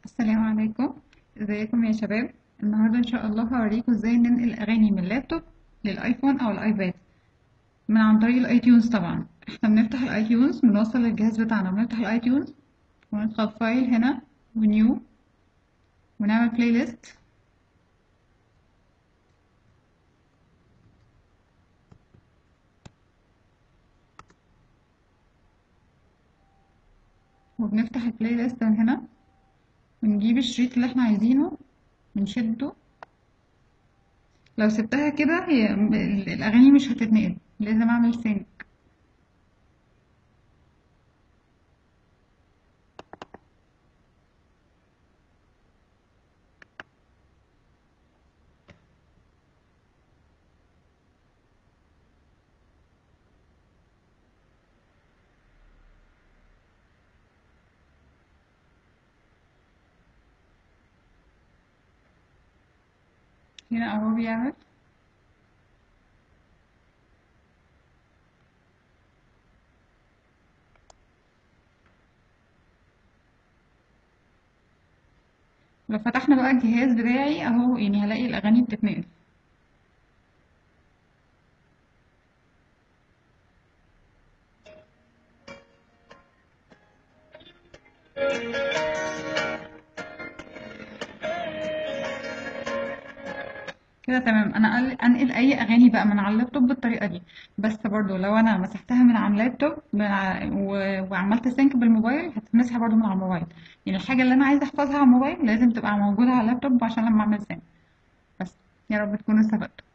السلام عليكم، ازيكم يا شباب؟ النهارده ان شاء الله هوريكم ازاي ننقل اغاني من اللابتوب للايفون او الايباد من عن طريق ال iTunes. طبعا احنا بنفتح ال iTunes، بنوصل الجهاز بتاعنا، بنفتح ال iTunes وندخل file هنا و new ونعمل playlist. وبنفتح ال playlist من هنا ونجيب الشريط اللي احنا عايزينه ونشده. لو سبتها كده هي الاغاني مش هتتنقل، لازم اعمل sync. هنا اهو بيعمل. لو فتحنا بقى الجهاز بتاعي اهو، يعني هلاقي الاغاني بتتنقل. كده تمام. انا انقل اي اغاني بقى من على اللابتوب بالطريقة دي، بس برضو لو انا مسحتها من على اللابتوب وعملت sync بالموبايل هتتمسح برضو من على الموبايل. يعني الحاجة اللي انا عايزه احفظها على الموبايل لازم تبقى موجودة على اللابتوب عشان لما اعمل sync. بس يا رب تكونوا استفدتوا.